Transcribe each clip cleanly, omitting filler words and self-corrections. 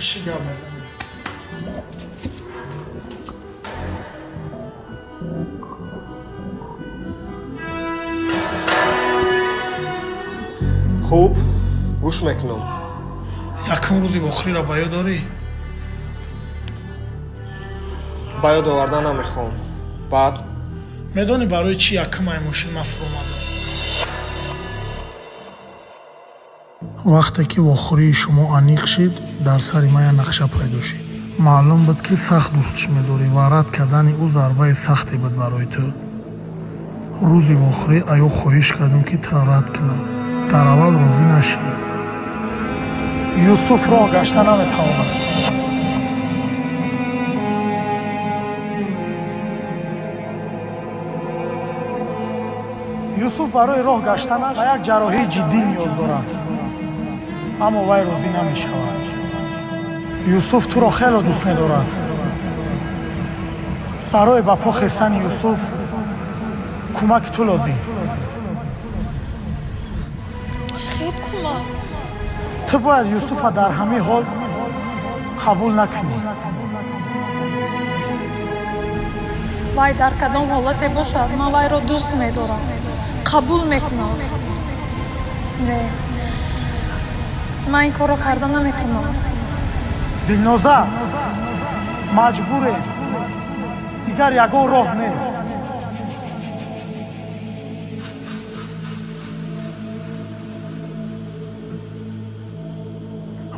Биши гап мезанем. Хуб, гӯш мекунам. Якум рӯзи охириро ба ёд дорӣ? Ба ёд оварда намехоҳам. Баъд? Медонӣ барои чӣ якум ай мошин ман фуромадам? Вақте ки вохӯрии шумо аниқ шид, дар сари ман як нақша пайдо шид. Маълум буд, ки сахт дӯстш медорӣ ва рад кардани ӯ зарбаи сахте буд барои ту. Рӯзи вохӯрӣ аё хоҳиш кардам, ки тура рад кунад. Дар аввал розӣ нашид. Юсуф роҳ гашта наметавонад. Юсуф барои роҳ гаштанаш ба як ҷарроҳии ҷиддӣ ниёз дорад, аммо вай розӣ намешавад. Юсуф туро хело дӯст медорад. Барои ба по хестани Юсуф кӯмаки ту лозим. Чӣ хел кӯмак? Ту бояд Юсуфа дар ҳамин ҳол қабул накунӣ. Вай дар кадом ҳолате бошад, ман вайро дӯст медорам, қабул мекунам. Не, ман ин корро карда наметавонам. Дилноза, маҷбурем, дигар ягон роҳ нест.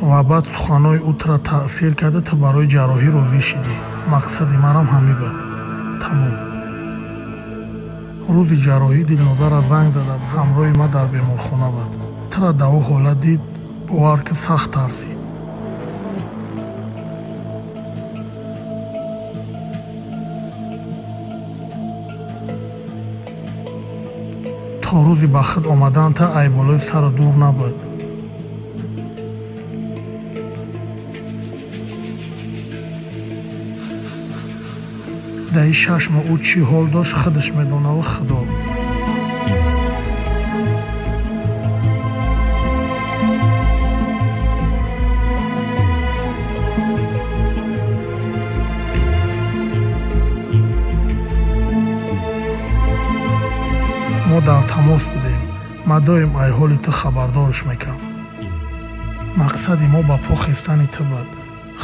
Ва баъд суханҳои ӯ тура таъсир карда, ту барои ҷарроҳӣ розӣ шидӣ. Мақсади манам ҳамин буд. Тамом. Рӯзи ҷарроҳӣ Дилнозара занг зада, ҳамроҳи ман дар беморхона буд. Тура дар ӯ ҳолат дид, бовар ки сахт тарсид. То рӯзи ба худ омадан та айболои сару дур набуд. Дар ин 6 моҳ ӯ чӣ ҳол дошт, худаш медонаву Худо. Мо дар тамос будем. Ман доим ай ҳоли ту хабардорш мекардам. Мақсади мо ба по хестани ту буд.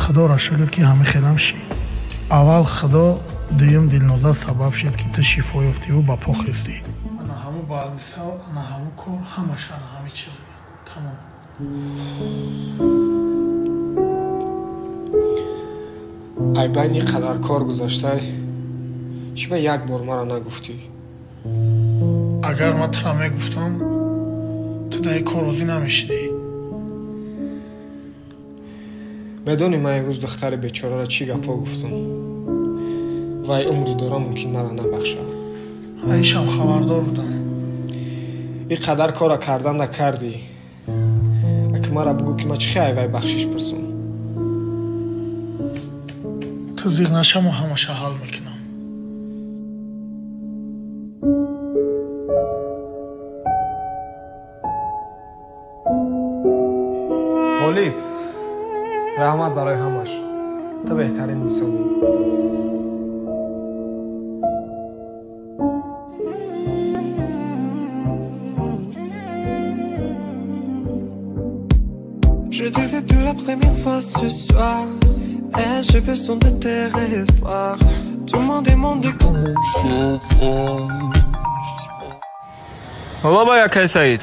Худоро шукр, ки ҳамин хелам шид. Аввал Худо, дуюм Дилноза сабаб шид, ки ту шифо ёфтиву ба по хестӣ. Ана ҳамун балниса, ана ҳамун кор, ҳамаш ана ҳамин чиз буд. Тамом. Ай байни қадар кор гузаштай, чӣ ба як бор маро нагуфтӣ? Агар ман тура мегуфтам, ту дар ин кор розӣ намешидӣ. Медонӣ, ман имрӯз духтари бечораро чӣ гапҳо гуфтам? Вай умри дора мумкин маро набахшад. Аишам хабардор будам. Ин қадар корро кардан накардӣ. Аки маро бугӯ, ки ман чӣ хел ай вай бахшиш пурсам? Ту зиқ нашаму ҳамаша ҳал мекунам. Ғолиб, раҳмат барои ҳамаш. Ту беҳтарин инсонӣ. Je te fais plus la première fois ce soir. Et j'ai besoin de te revoir. Tout le monde demande comment ça va. Ҳоло акай Саид.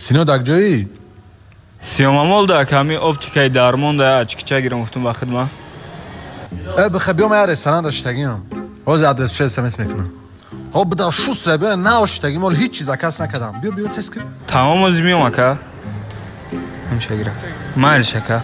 Сино дар ҷоӣ? Сиёмамол да ҳами оптикаи дармон да ачкича гирам гуфтум ба хидма. Э бихе биём я ресторан даштагиам. Ҳозир адресша смс мекунам. Ҳо буда шустра биё наоштагим, ҳол ҳеҷ чиз заказ накардам. Биё биё тез кун. Тамом, ҳозир миём ака. Ҳамша гирак. Майлиш ака.